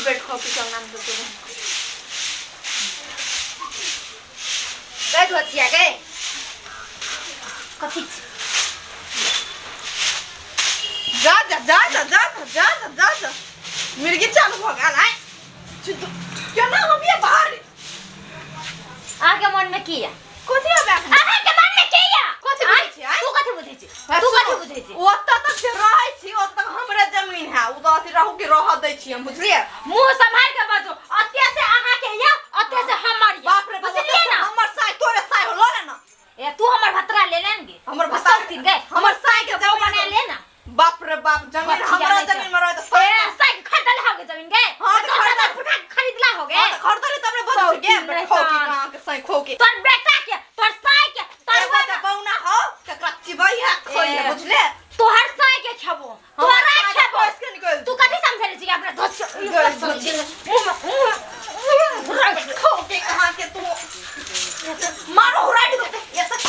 Bait खोपी के अंगना में देतो गए धोतिया गए कथी छी? जा जा जा जा जा जा जा जा जा मिर्गी चालू भ गेल आइ केना हम ये बाहर अहाँके मनमे की यऽ कथी आबै अहाँके मनमे की यऽ कथी बुझै छी, आँय? तू कथी बुझै छी तू कथी बुझै छी ओतऽ तक जे रहै छी ओतऽ तक हमरे जमीन है ओ तऽ अथी रहू के रहऽ दै छी हम बुझलियै मुंह सम्हारि के बाजू अते से अहाँके यऽ अते से हमर यऽ बाप रे बाप बुझलियै ना हमर साय तोरे साय हो लऽ ले ना ए तू हमर भतरा ले लेन गे हमर भतरा सब गे हमर साय के जमीन जमीन बना ले ना बाप रे बाप जमीन बचिया हमरा नहीं जमीन में रहे तो ए साय साय के खरीदल हो गे जमीन गे हाँ, तो तोहर खरीदल। दादा पुठा के खरीदला हो गे हाँ, तो खरीदली तब ने बच सब गे दिन बे खो की रहता। कहाँ के साय खो के तोर बेटा के तोर साय के तोर एगो तऽ बौना हो केकरा चिबै है खोइ है ए। बुझले तोहर साय के खेबो हमर तोरा साय के खेबो पैस के निकल तू कथी समझे छी अपना धस गई धोती। मुंह में खो के कहाँ के तू मारो हुराई दे ये सब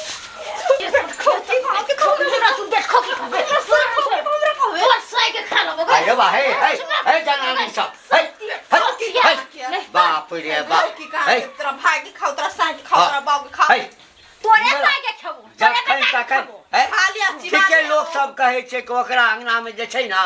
खो के कहाँ के खो हमरा तू देखो की कहबे हमरा कहबे तोर साय के खा लेबो अरे बा हे हे हे जनानी सब हे हे हे बाप रे बाप की कहाँ हे के तोरा भाई के खाओ तोरा साय के खाओ तोरा बाप के खाओ हे तोरे साय के खेबो तोरे जखन बेटा के तखन खेबो हे खा लिया चिबा ठीके लिया। लोक सब कहै छै कि ओकरा अंगना में जे छै ना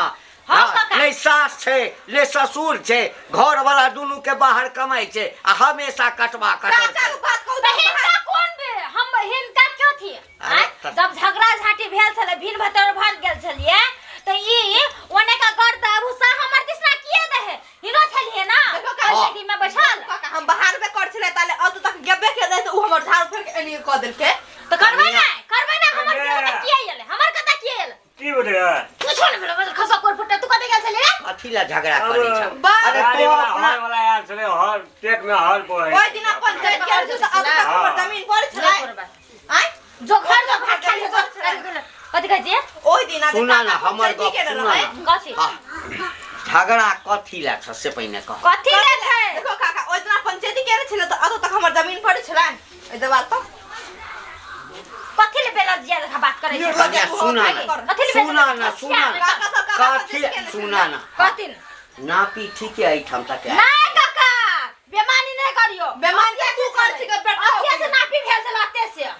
हाँ, हाँ, काका। नहि सास छै ने ससुर छै घर वाला दुनू के बाहर कमाइ छै आ हमेशा कटवा कटल काका के बात कहू तऽ हिनका कोन बे हम हिनका क्यों थी अरे आँय? त- जब झगड़ा झांटी भेल छलै भिन भतर भाग गेल छलियै तऽ ई ओने का गर्द भूसा हमर दिसना किए दहे हिनो छलियै ना देखो काका। पंचायती में बैठल काका हम बाहर में कर छलै ताले अत तक गेबे के रहे तऽ उ हमर झाड़ू फेर के एनी कऽ देलकै तऽ करबै ना करबै ना हमर कता किए एलै हमर कता किए एलै की भेलै कुछो नहि भेलै बस खसा कोर फुट्टा तू कतऽ गेल छलियै रे कथी ला झगड़ा करै छ बाप अरे गाड़ी तो वाला अपना हर वाला आयल छलै हर पेट में हर बोहे ओहि दिना पंचायत के आयल तऽ अत तक हमर जमीन पड़ै छलै नहि करबै। आँय जो घर जो भात खाली जो कथी कहै छियै ओहि दिना जे सुना ना काका हमर पंचायती गप केने सुना रहै। ना कथी हाँ, झगड़ा कथी ला छ से पहिने कह कथी ले छै देखो काका ओहि दिना पंचायती केने छलै तऽ अत तक हमर जमीन पड़ै छलै एहि देवाल पर कथी ले बेलज्जिया जकाँ बात करै छै कन्या सुना ना कथी ले सुना ना सुना ना काका सब काका कथी पंचायती केने सुना ना कथी नापी ठीक है एहिठाम तक आयल। नहि काका बेमानी नहि करियो बेमानी तऽ तू कर छी गे बेटा। अते से नापी भेल छल अते से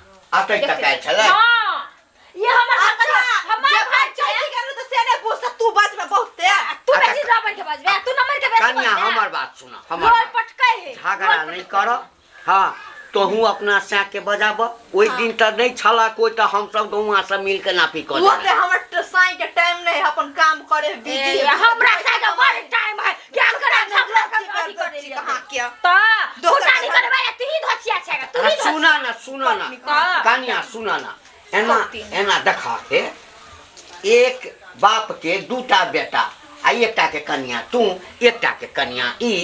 अतै तक आयल छलै हां ये हमर घर अच्छा हमर जे घर छै पंचायती केने तऽ से नहि बुझ तऽ तू बजबे बहुते तू बेसी रबर के बजबे तू नंबर के बेसी कन्या बजबे। हमर बात सुना हमर लोल बात। पटकै है झगड़ा नहि कर हँ तोहूँ अपना सै के बजाब ओहि दिन तऽ नहि छला कोइ तऽ हमसब गौआँ सब मिल के नापी कऽ वो देबै। ते हमर साई के टाइम नहीं है अपन काम करे बिजी ए, हमरा साथे बड़ टाइम है क्या करा झगड़ा कर अथी करे लिए कहाँ किया त दोसर फुटानी का करे वाला तू ही धोचिया छेगा तू आ, ही सुना ना सुना ना हाँ। कन्या सुना ना एना एना देखा के एक बाप के दूटा बेटा आ एकटा के कन्या तू एकटा के कन्या ई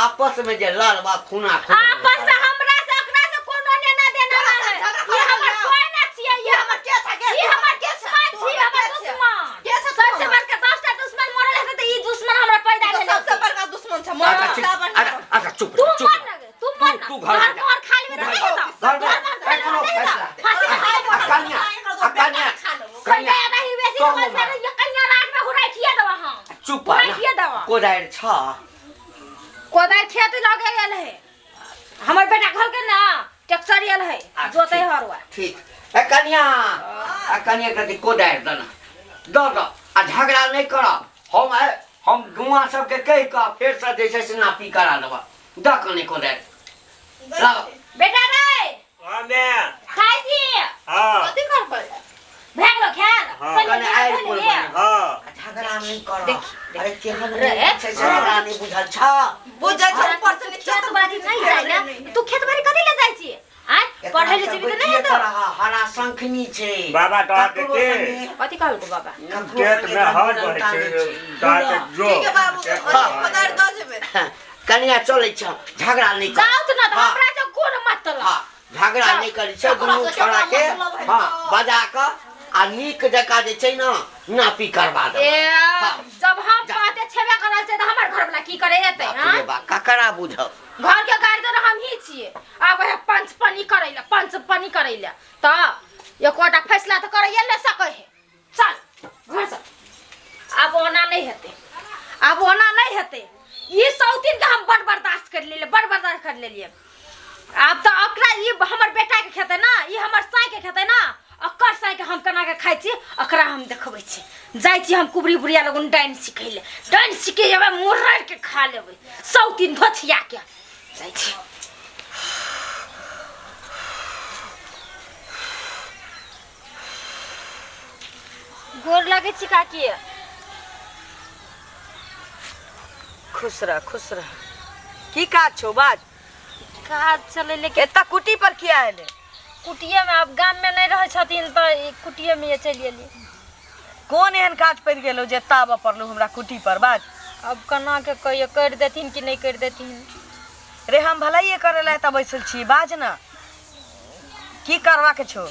आपस में जे लड़बा खूना खून आपस में हमरा से ओकरा से कोनो लेना देना तोरा ना है से झगड़ा ये हमर करल ना। कोई ना छियै ये हमर के छै के? ये हमर के छै? दुश्मन तू छी हमर हमर के छै? दुश्मन के छै तू सबसे हमर? बड़का 10टा दुश्मन मरल हेतै त ई दुश्मन हमरा पैदा तो भेल सबसे बड़का दुश्मन छै मोर अच्छा ठीक अच्छा अच्छा चुप तू रह, चुप मर रह। ना गे, तू मर ना तू घर घर में जा। मोर खाली में नहीं हेतौ घर में घर मोर खाली कोनो में नहीं फैसला हेतौ फांसी लगा आ देबौ। कन्या आ कन्या कन्या कन्या नहीं बेसी तो तो मर। ये कन्या रात में हुराई खिया देबो हम चुप हुराई ना खिया देबो कोदारि छ कोदारि खेत लगे गेल है हमर बेटा कहलकै ना ट्रैक्टर आयल है अच्छा, जोते ठीक। हरुआ ठीक ए कन्या आ कन्या कथी कोदारि दऽ ना दऽ दऽ आ झगड़ा नहि करब हम आइ हम गुआ सबके कहि कऽ फेरसँ जे छै से नापी करा देबऽ दऽ कने कोदारि लाउ बेटा रे हाँ मैं खाइ छी हाँ कथी करबै भए गेलो खायल हाँ। चल कने आरि कोन बनेबै। हाँ झगड़ा नहि करब देखी, अरे केहन रे। छै से हमरा नहि बुझल छ बुझै छै ऊपर से नीचा खेत बाड़ी नहि जाइ ने तू खेत बाड़ी कथी ले जाइ छी आँय पढ़ै ले जेबी तऽ नहि हेतौ हरा शंखनी छै बाबा तोरा ककरो के संगे- कथी कहलको बाबा ककरो पेट संगे में हर रंग बहे छै बिरंगता नहि छै। ताके जो ठीक है बाबू पेट में हर पदार दऽ जेबै कनिया चलै छ झगड़ा नहि कर जाउ तऽ ना तऽ हाँ। हमरा से कोन मतलब हाँ झगड़ा नहि करै छै ककरो दुनू से छोड़ा के केकरा मतलब है हाँ तऽ? बजा कऽ आ नीक जकाँ जे छै ने नापी करबा देबै ए हाँ। जब हम जा। बाते छेबे करल छै तऽ हमर घर वाला की करे एतै बाप हाँ रे बा ककरा बुझब घर के गार्जियन हम ही छियै आब है पंचपनी करै लए पंचपनी करै लए तऽ एकोटा फैसला तऽ करैए नहि सकै है चल घर से आब ओना नहि हेतै कर लेलिए। आब तऽ ओकरा ई हमर बेटा के खेतै ना, ई हमर साई के खेतै ना, ओकर साई के हम केना के खाइ छी ओकरा हम देखबै छी। जाइ छी हम कुबरी बुढ़िया लगन डाइन सिखै ले, डाइन सिखे जेबै मुरड़ के खा लेबै सौ तीन धोछिया के जाइ छी। गोर लगै छी काकी। खुश रह खुश रह। की काज छौ बाज? काज चलै लेकिन एतऽ कुटी पर किया एले? कुटिये में आब गाम में नहीं रहै छथिन तऽ ई कुटिये में चलि एली। कोन एहन काज पड़ि गेलौ जे एतऽ आबऽ पड़लौ हमरा कुटी पर बाज? अब केना के कहियो करि देथिन कि नहि करि देथिन। रे हम भलाइए करे ला एतऽ बैसल छी, बाज ना की करबाक छौ?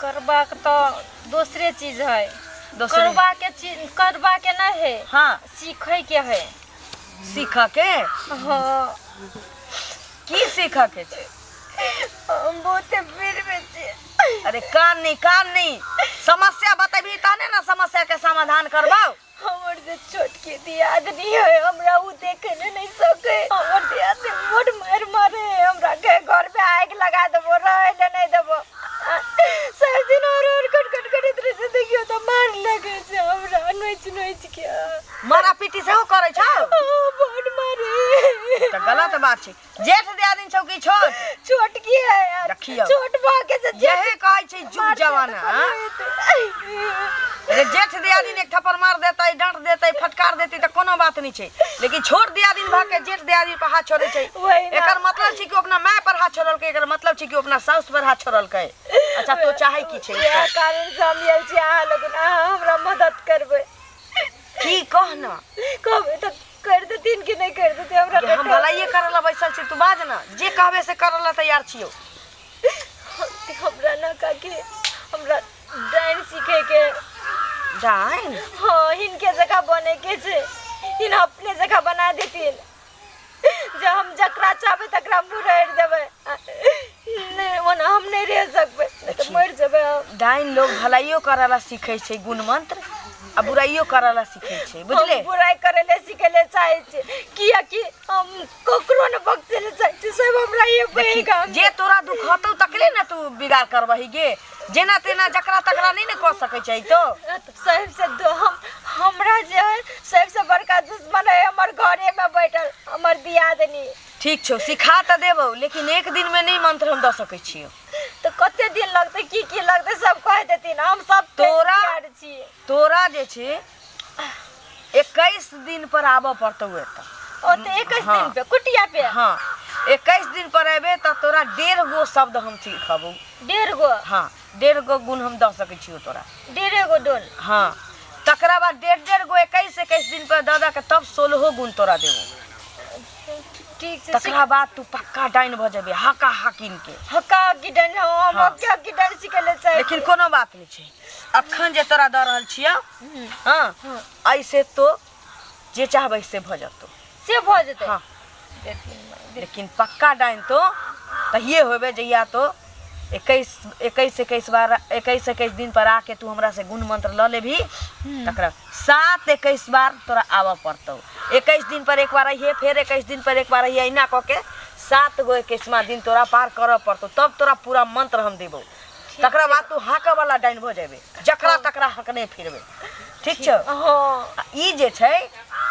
करबाक तऽ दोसरे चीज है। दोसरे? करबाक चीज करबाक नहीं है। हाँ। सीखे के है। सीख के? हाँ। की सीख के छै? हम बहुते भीड़ में छी। अरे कान नहीं कान नहीं, समस्या बतेबही तहने ना समस्या के समाधान करबाओ। हमर जे छोटकी दियादनी है हमरा उ देखे ले नहीं सके। हमर दियादनी बड मार मारे है, हमरा के घर पे आग लगा देबो, रहे ले नहीं देबो। सब दिन और और कट कट करैत रहे छै, देखियो तऽ मार लगे छै हमरा नोच नोच के। मारा पीटी सेहो करै छौ? हाँ, बड मारे। तऽ गलत बात छै। जेठ दियादनी छौ कि छोट? छोटकी है यार। देखियौ। छोट भऽ के से जेठ यही कहै छै जुग मारतै तऽ जमाना, कोनो हाँ? हेतै। रे जेठ दियादनी एक थप्पड़ मार देतै, डांट देतै, फटकार देतै तऽ कोनो बात नहीं छै, लेकिन छोट दियादनी भऽ के जेठ दियादनी पर हाथ छोड़ै छै, वही ना। एकर मतलब छै कि ओ अपना माय पर हाथ छोड़लकै, एकर मतलब छै कि ओ अपना साउस पर हाथ छोड़लकै। अच्छा तो चाहे की छै? इएह कारण से हम आयल छी अहाँ लगन, अहाँ हमरा मदद करबै। की कह ना? कहबै तऽ कर देथिन कि नहीं कर देथिन हमरा? हम भलाइए करे ला बैसल छी, तू बाज ना, जे कहबे से करे ला तैयार छियौ। हमरा ना काकी हमरा डाइन सीखे के। डाइन? हाँ, हिनके जगह बने के छै, हिन अपने जगह बना देथिन, जे हम जकरा चाहबै तकरा मुरैड़ देबै। नहीं ओना हम नहीं रह सकबै, नहीं तऽ मरि जेबै हम। डाइन लोग भलाइयो करे ला सीखै छै गुण मंत्र, आ बुराइयो करे ला सीखै छै, बुझले? हम बुराइ करे ले सीखे ले चाहै छी, कियाकि हम ककरो न बख्शे ले चाहै छी, सब हमरा ये देखी, पैघ हम। जे तोरा दुख हतौ तकरे ने तू बिगाड़ करबही गे, जेना तेना जकरा तकरा नहीं ने कऽ सकै छै तो। सबसे दो हम हमरा जे है सबसे बड़का दुश्मन है हमर घरे में बैठल हमर दियादनी। ठीक छौ, सिखा तऽ देबौ, लेकिन एक दिन में नहीं मंत्र हम दऽ सकै छियौ। तऽ कते दिन लगतै, की की लगतै सब कह देथिन, हम सब तैयार छी। तोरा जे छै 21 दिन पर आबऽ पड़तौ एतऽ। ओ तऽ 21 हाँ। दिन पे कुटिया पे? हाँ, 21 दिन पर एबे तऽ तोरा 1.5 गो शब्द हम सिखबौ। 1.5 गो? हाँ, 1.5 गो गुण हम दऽ सकै छियौ तोरा। 1.5 गो डोल? हाँ, तकरा बाद 1.5-1.5 गो 21-21 दिन पर दऽ दऽ के तब 16 गुण तोरा देबौ। ठीक छै। तकरा बाद तू पक्का डाइन भऽ जेबे, हाका हाकिन के। हक्का हक्की डाइन? हाँ, हम हाँ। हक्का हक्की डाइन सीखे ले चाहै। लेकिन कोनो बात नहीं छै, अखन जे तोरा दऽ रहल छियौ, हाँ, ऐसे तो जे चाहबै से भऽ जेतौ। से भऽ जेतै? हाँ, लेकिन पक्का डाइन तो तहिए होबे जहिया तो 21 बार 21-21 दिन पर आके तू हमरा से गुण मंत्र लऽ लेबही, तकरा 7 21 बार तोरा आबऽ पड़तौ। 21 दिन पर एक बार अइहे, फेर 21 दिन पर एक बार अइहे, अहिना कऽ के 7 गो 21वां दिन तोरा पार करऽ पड़तौ, तब तोरा पूरा मंत्र हम देबौ। तकरा बाद तू हाँकऽ वाला डाइन भऽ जेबे, जकरा तकरा हकने फिरबे। ठीक छौ? हाँ। आ ई जे छै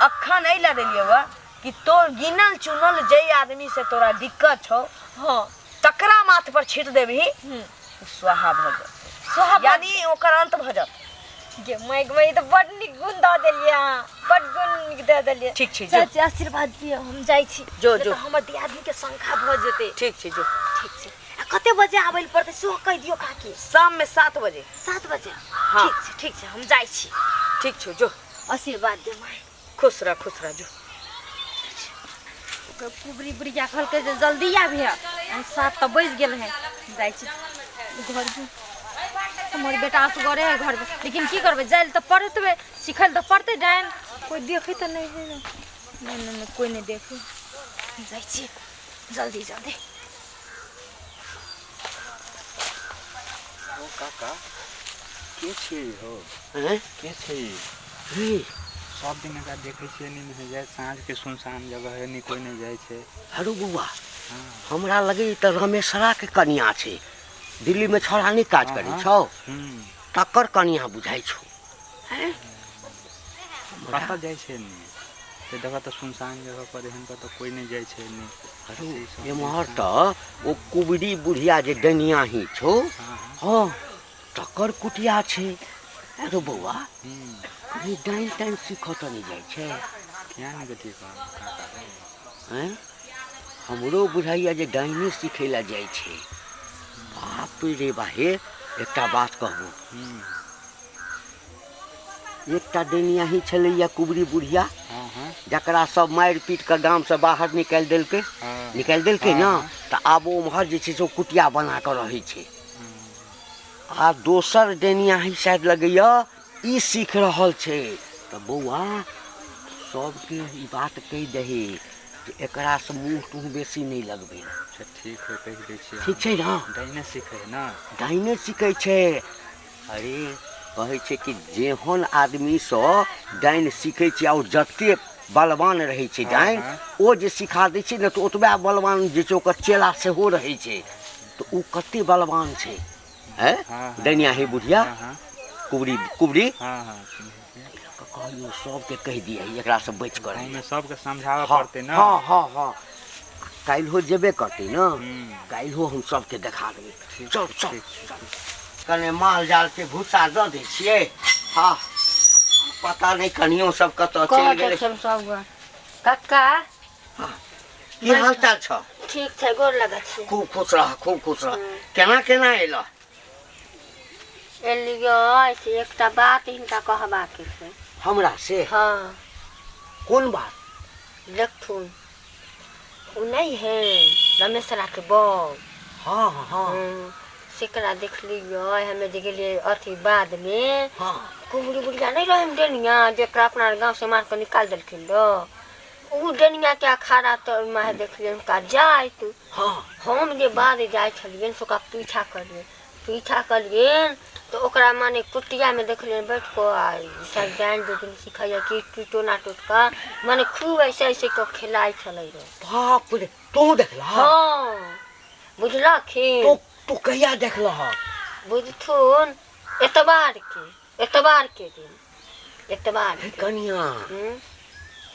अखन एहि लए देलियौ हँ कि तोर गिनल चुनल जै आदमी से तोरा दिक्कत छौ, हाँ, तकरा माथ पर छीट देबही, स्वाहा भऽ जेतौ। स्वाहा? यानी ओकर अंत भऽ जेतौ। गे माइक में ई तऽ बड नीक गुण दऽ देलियै अहाँ, बड गुण नीक दऽ देलियै। ठीक छै, जो। चाची आशीर्वाद दिअ, हम जाइ छी। जो, नहि जो। तऽ हमर दियादनी के शंका भऽ जेतै। ठीक छै, जो। ठीक छै। आ कते बजे आबै लए पड़तै सेहो कहि दियौ काकी। शाम में 7 बजे। 7 बजे? हाँ। ठीक छै, ठीक छै, हम जाइ छी। ठीक छौ, जो। आशीर्वाद दे माय। खुश रह, खुश रह, जो। कुबरी बुढ़िया कहलकै जे जल्दी आबिहे, 7 तऽ बजि गेल है। जाइ छी घर में, हमर बेटा असगरे है घर में, लेकिन की करबै, जाइ लए तऽ पड़तै, सिखै लए तऽ पड़तै डाइन। कोइ देखै तऽ नहि है? नहि नहि नहि, कोइ नहि देखै। जाइ छी जल्दी जल्दी। ओ काका, के छियै हो? हैं? के छियै? रे सब दिन एकरा देखै छियै नहीं जाइ, साँझ के सुनसान जगह है, नहीं कोई नहीं जाइ छै। हेलो बौआ, हमरा लगै तऽ रमेशराके कनिया छै, दिल्लीमे छौड़ा नहि काज करै छौ, तकर कनिया बुझाइ छौ। कतऽ जाइ छै ने ते देखऽ तऽ सुनसान जगह पर एहन कतऽ कोइ नहि जाइ छै ने। एम्हर तऽ ओ कुबरी बुढ़िया जे डनिया ही छौ, हँ तकर कुटिया छै। अरे बौआ, कहीं डाइन ताइन सीखऽ तऽ नहि जाइ छै? किया नहि गेलियै काका? आँय, हमरो बुझाइया जे डाइने सिखै लए जाइ छै। बाप रे बा, हे एकटा बात कहबो, एकटा डनिया ही छलैया कुबरी बुढ़िया, जकरा सब मारि पीट कऽ गामसँ बाहर निकालि देलकै, निकालि देलकै ने, तऽ आब ओम्हर जे छै से ओ कुटिया बना कऽ रहै छै। आ दोसर डनिया ही शायद लगैया ई सीख रहल छै। तऽ बौआ सबके ई बात कहि दही जे एकरासँ मुँह तुँह बेसी नहि लगबै। अच्छा ठीक है, कहि दै छियै। ठीक छै ने? डाइने सीखै है ने? डाइने सीखै छै। अरे कहै छै कि जेहन आदमीसँ डाइन सीखै छै आओर जते बलवान रहै छै डाइन, ओ जे सिखा दै छै ने तऽ ओतबे बलवान जे छै ओकर चेला सेहो रहै छै। तऽ ओ कते बलवान छै हैं डनिया ही बुढ़िया कुबरी कुबरी। कहलियौ सबके कहि दिअ एकरासँ बचि कऽ रहै। सबके समझाबऽ पड़तै ने? हँ हँ हँ, काल्हिहो जेबे करतै ने, काल्हिहो हम सबके देखा देबै। चल चल, कने माल जाल के भूसा दऽ दै छियै। हँ पता नहि कनियो सब कतऽ चलि गेलै। कक्का की हाल चाल छौ? ठीक छै, गोर लगै छी। खूब खुश रह, खूब खुश रह। केना केना एलह? एलियै से एकटा बात हिनका कहबाक छै। हमरा से? हाँ। कोन बात? देखथुन ओ नहीं है रमेशरा के बौ। हाँ हाँ, सेकरा देखलियै हमे जे गेलियै अथी बाद में। हाँ कुबरी बुढ़िया नहीं रहे डनिया जकरा अपना गाँव से मार के निकाल देलखिन रह, उ डनिया के अखाड़ा तर माहे देखलियै हुनका जाइत। हाँ हम जे बाद जाइ छलियनि से ओकरा पीछा करियै, पीछा करियनि तऽ ओकरा माने कुटियामे देखलियनि बैठ कऽ आ सब डाइन जोगिन सिखैया कि की टोना टोटका माने खूब ऐसे ऐसे कऽ खेलाइ छलै रह। बाप रे, तू देखलह? हाँ बुझलखिन। तू कहिया देखलह? बुझथुन एतबार के, एतबार के दिन, एतबार के। कनिया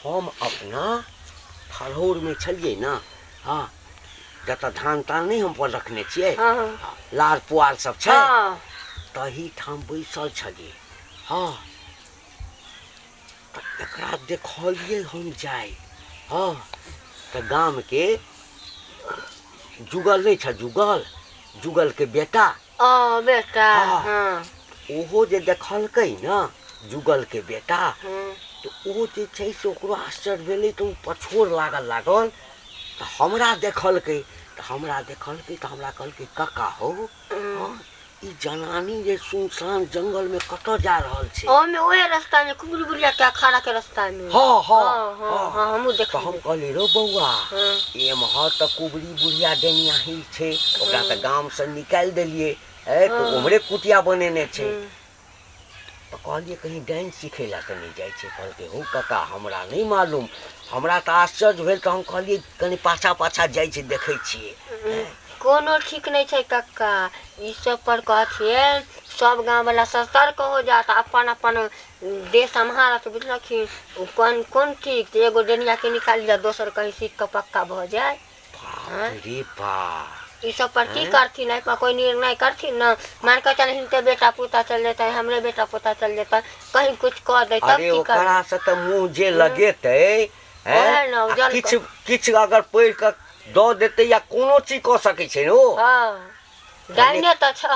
हम अपना खरौरमे छलियै ने, हाँ जतऽ धान तान नहि हम पर रखने छियै, लार पुआल सब छै, तही ठाम बैसल छलियै। हाँ तऽ एकरा देखलियै हम जाय। हाँ तऽ गामके जुगल नहि छै, जुगल, जुगल के बेटा, बेटा, हाँ ओहो जे देखलकै ने जुगल के बेटा, तऽ ओ जे छै से ओकरो आश्चर्य भेलै। तऽ ओ पछोड़ लागल लागल तऽ हमरा देखलकै, तऽ हमरा देखलकै तऽ हमरा कहलकै काका हो, हाँ ई जनानी जे सुनसान जंगल में कतऽ जा रहल छै? ओमे ओहे रास्ता में कुबरी बुढ़िया के अखाड़ा के रास्ता में। हाँ हाँ हाँ हाँ, हमहूँ देखलियै। हम कहलियै रो बौआ, एम्हर तऽ कुबरी बुढ़िया डनिया ही छै, ओकरा तऽ गाम से निकालि देलियै, तऽ ओम्हरे कुटिया बनेने छै। तऽ कहलियै कहीं डाइन सिखै लए तऽ नहि जाइ छै? कहलकै हौ काका हमरा नहि मालूम। हमरा तऽ आश्चर्य भेल, तऽ हम कहलियै कनि पाछा पाछा जाइ छै देखै छियै। कोनो ठीक नहीं छै कक्का, ई सब पर कहथिन सब गाँव वाला सतर्क हो जात, अपन अपन देश सम्हारत बुझलखिन। कोन कोन ठीक एगो डनिया के निकाल लिअ दोसर कहीं सीख के पक्का भऽ जाय। बाप रे बाप, ई सब पर की करथिन? एहि पर कोई निर्णय करथिन न? मान के चल हिनके बेटा पोता चल जेतै, हमरे बेटा पोता चल जेतै, कहीं कुछ कऽ दै तब अरे की करबै? ओकरा से तऽ मुँह जे लगेतै, किछु किछु अगर पढ़ि कऽ दऽ देतै या कोनो चीज कऽ सकै छै ने ओ। हाँ डाइने तऽ छै।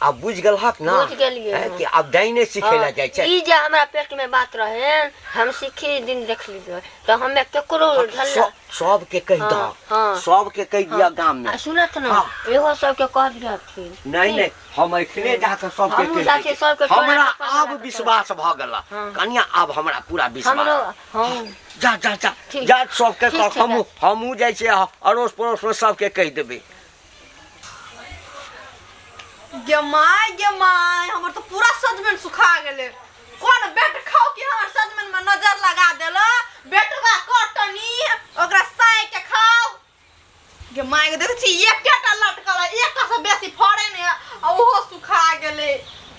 आब बुझि गेलहक ने? बुझि गेलियै कि आब डाइने सिखै लए जाइ छै। ई जे हमरा पेट में बात रहे हम सीखी दिन देखलियै तऽ हमे केकरो सबके कहि दह, सबके कहि दिअ गाम में। सुनत ने इहो सबके कह दिहथिन। नहीं नहीं, हम एखने जाके सबके कहि दै, हमरा आब विश्वास भऽ गेल कनिया, आब हमरा पूरा विश्वास। जा जा जा जा सबके कह, हमहूँ जाइ छियै अड़ोस पड़ोस में सबके कहि देबै। गे my हमर तो पूरा सजमनि सुखा गेलै। कोन बेट खाओ कि हमर सजमनि में नजर लगा देल? बेटवा कटनी ओकरा साय के खाओ।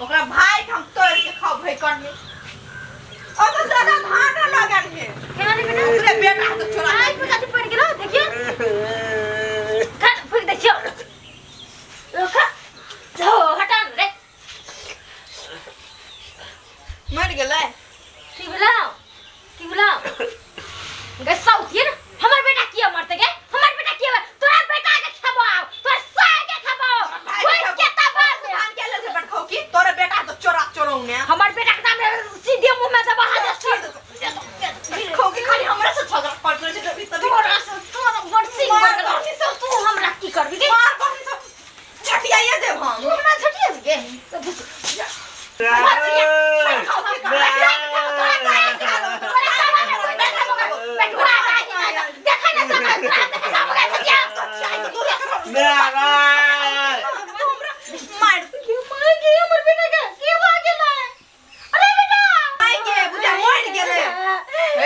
ओकरा भाई के हम तोड़ के खबै करनी। ओ तो सारा धान लगल है। केना रे बेटा? ओकरे बेटा के चोरा आई पर कथी पड़ गेलो देखियो। खा फूक देखियो। खा। हो हटा रे। मर गेलै। की भेलौ? की भेलौ? गे साउथिए ना हमर बेटा किया मरते गे? हमर बेटा किया तोरा बेटा के खेबो आउ तोरा सार के खेबो। घुस के तबाह में। धान के ले से बट खाओ की तोरे बेटा तो चोरा चोरौने। हमर बेटा के नाम सीधे मुंह में दबा दे। खाओ की खाली हमरा से झगड़ा पड़ गेल छै तभी तभी। तोरा से तोरा बरसी मार मर गेलौ। बहिनी सब तू हमरा की करबी गे? मार बहिनी सब झटियाइए देब हम। तू हमरा झटिया गे?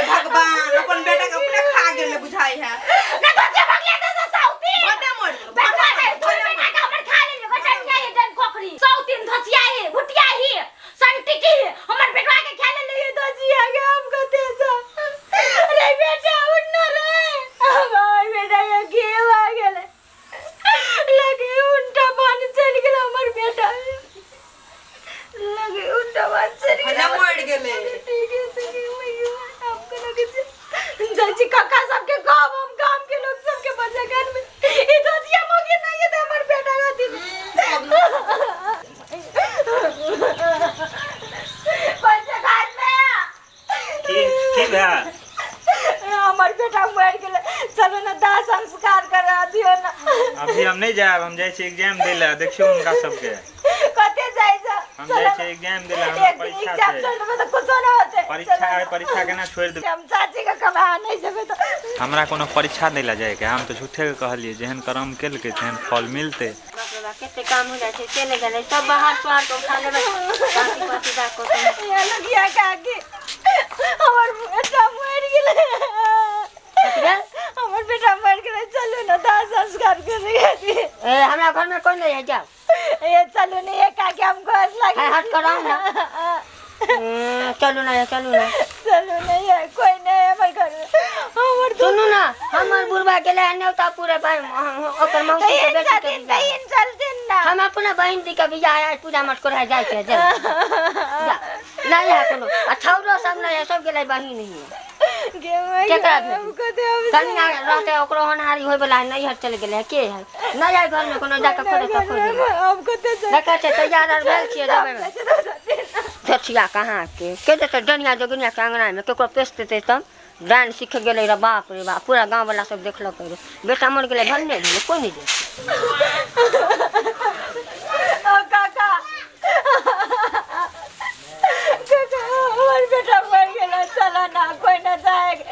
भगवान अपन बेटा के अपने खा गेलै बुझाइ है। काका सबके कहब हम गाम के लोग सबके बजगन में ई धोतिया मोगे नहीं है हमर बेटा खातिर। बजगन में की की भेल? हमर बेटा मर गेलै, चलो ना दाह संस्कार करा दियो ना। अभी हम नहीं जाएब, हम जाइ छी एग्जाम दै लए। देखियौ हुनका सबके। कते जाइ छ? हम जाइ छी एग्जाम दै लए, हमरा एक दिन परीक्षा एग्जाम छै। चलबै तऽ कुछो ना होतै। परीक्षा है, परीक्षा केना छोड़ि देबै? हम चाची के कमा नहीं जेबै तऽ हमरा कोनो परीक्षा दै लए जाइके। हम तऽ झूठे के कहलियै, जेहन कर्म केलकै तेहन फल मिलतै। बाप रे बाप कते काम हो जाइ छै। चलि गेलै सब बाहर सुहार के उठा लेबै बाटी पाटी दऽ कऽ। ये लगिया काकी हमर बेटा मर गेलै। हमर बेटा मर गेलै, चलू ना दाह संस्कार करे। ए हमरा घर में कोई नहीं है, जाओ। ये चलू नहीं ये काकी हम घर लागे। है, हट कराओ ना। चलू ना ये, चलू ना। चलू नहीं है कोई नहीं है हमर घर में। हमर सुनू ना हमर बुढ़बा गेलै न्योता पूरे भाई ओकर मौसी के बेटी के बियाह। चलथिन ना। हम अपना बहिन दी के बियाह है पूजा मत करा जाय के जा जा नहीं है कोनो आ छौरो सब नहीं है, सब गेलै बहिन ही केकरा कन्या रहते ओकरो होनहारी होय वाला है, नैहर चलि गेलै के है नहीं है घर में कोनो जाके खोजे तऽ खोजे। हम कते देखै छै तैयार आर भेल छियै जेबै। धोथिया कहाँ के देतै डनिया जोगिनिया के अंगना में केकरो पेश देतै तब डाइन सीख गेलै रे बाप रे बाप। पूरा गाँव वाला सब देखलकै रे बेटा मर गेलै भन्ने भेलै कोइ नहि देखै। ओ काका काका हमर बेटा मर गेलै, चलो ना कोई ना जाएगा।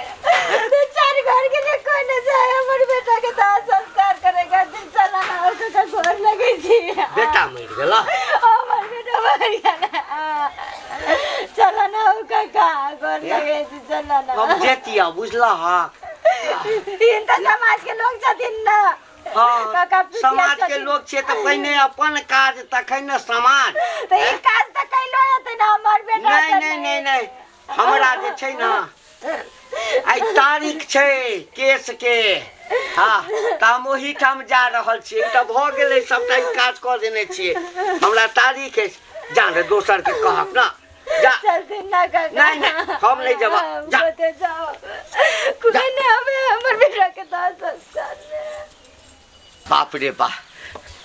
चार घर के लिए कोई ना जाए, हमर बेटा के दाह संस्कार करेगा दिन। चलो ना ओ काका घर लगे छी। बेटा मरि गेल? हमर बेटा मर गेलै, चलो ना ओ काका घर लगे छी, चलो ना। हम जेतिया बुझलहक? इन तऽ समाज के लोग छथिन ना। हाँ, काका समाज के लोग छियै तऽ पहिने अपन काज तखन ने समाज। तऽ ई काज तऽ कैलो हेतै ना हमर बेटा। नहीं नहीं नहीं नहीं हमरा जे छै ना आइ तारीख छै केस के। हाँ तऽ हम ओहिठाम जा रहल छियै। तऽ भऽ गेलै सबटा ई काज कऽ देने छियै। हमरा तारीख अछि, जा ने दोसर के कहब ना। जा चलथिन ना काका। नहीं नहीं हम नहीं जेबऽ, जा। कते जाओ कोई नहीं हमें हमर बेटा के दाह संस्कार में। बाप रे बाप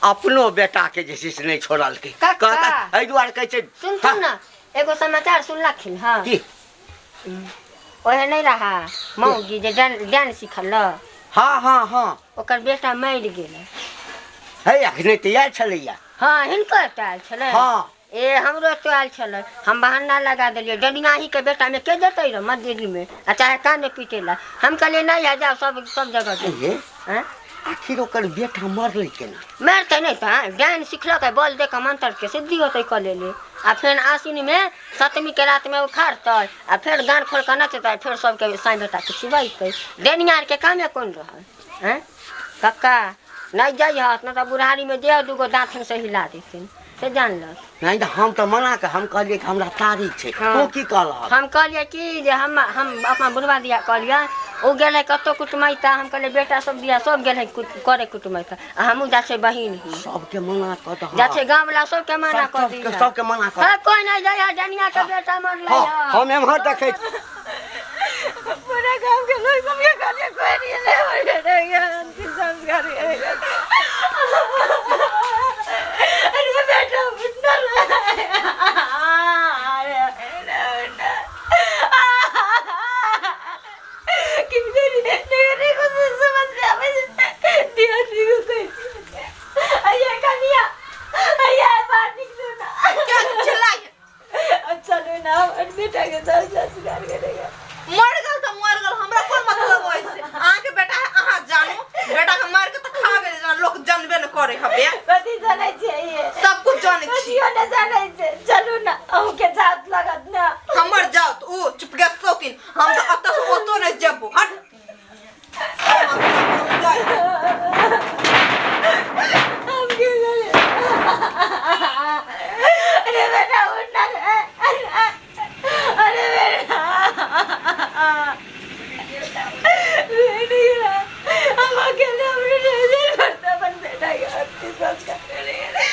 अपनो बेटा के जे छै से नहि छोड़लकै। कहता एहि दुआरे कहै छै। सुनथुन ना एगो समाचार सुनलखिन। हाँ की? ओहे नहीं रहा मौगी जे डाइन सिखल। हाँ हाँ हाँ ओकर बेटा मरि गेलै। है अखने तऽ आयल छलैया। हाँ हिनकर तऽ आयल छलै। हाँ ए हमरो तो आयल छलै, हम बहाना लगा देलियै डनियाही के बेटा में के जेतै रे मस्जिद में आ चाहे कान पीटे ला। हम कहलियै नहीं है जाओ सब सब जगह जेबै। हे आखिर ओकर बेटा मरलै केना? मरतै नहि तऽ डाइन सिखलकै बल दे कऽ मंत्र के सिद्धि होतै कऽ लेले आ फेर आश्विन में सतमी के रात में उखाड़तै आ फेर गान खोल कऽ नचतै फेर सबके साँइ बेटा के खिबैतै। डनियार के कामे कोन रहल? हैं कक्का नहीं जाइ हत न तऽ बुढ़ारी में दे दूगो दाँतन से हिला देथिन। से जानलक। नहि तऽ हम तऽ मना कऽ हम कहलियै कि हमरा तारीख छै। हँ। तू की कहलहक? हम कहलियै कि जे हम अपना बुढ़वा दिया कहलियै, ओ गेलै कतहु कुटुमैता, हम कहलियै बेटा सब दिया सब गेलै करे कुटुमैता, आ हमहूँ जाइ छियै बहिन ही। सबके मना कऽ दहक। जाइ छियै गाँववला सबके मना कऽ दिहक। सबके मना कऽ। हँ, कोइ नहि जाइ है, डनिया के बेटा मरलै हँ, हँ। हम एम्हर देखै छी। पूरा गाँव के लोग सबके कहलियै कोइ नहीं एलै, हमर बेटा के अंतिम संस्कार करेगा। अरे बेटा उठना, अरे बेटा उठना। कि नहीं नहीं कुछ समझ में आवे दिया दी को कोई अये कनिया अये बाहर निकलो ना। क्या चिल्लाई? अब चलो ना, हमर बेटा के साथ संस्कार करेगा। मर गेल तऽ मर गेल, हमरा कोन मतलब होइ से? अहाँके बेटा है, अहाँ जानू। बेटा के मारि के तऽ खा गेल, जेना लोक जानबे ने करे हबे। कथी जानै छियै ये? सब कुछ जानै छी। कथियो नहि जानै छै। चलू ना, अहूँके जात लागत ना। हमर जात ओ चुप के शौकीन, हम तऽ एतऽ से ओतो नहि जेबो। हट। हम क्यों जाने? अरे बेटा उठना रे, अरे बेटा नहीं, हम अकेले अपने नहीं करता, अपन बेटा के अंतिम संस्कार करेंगे।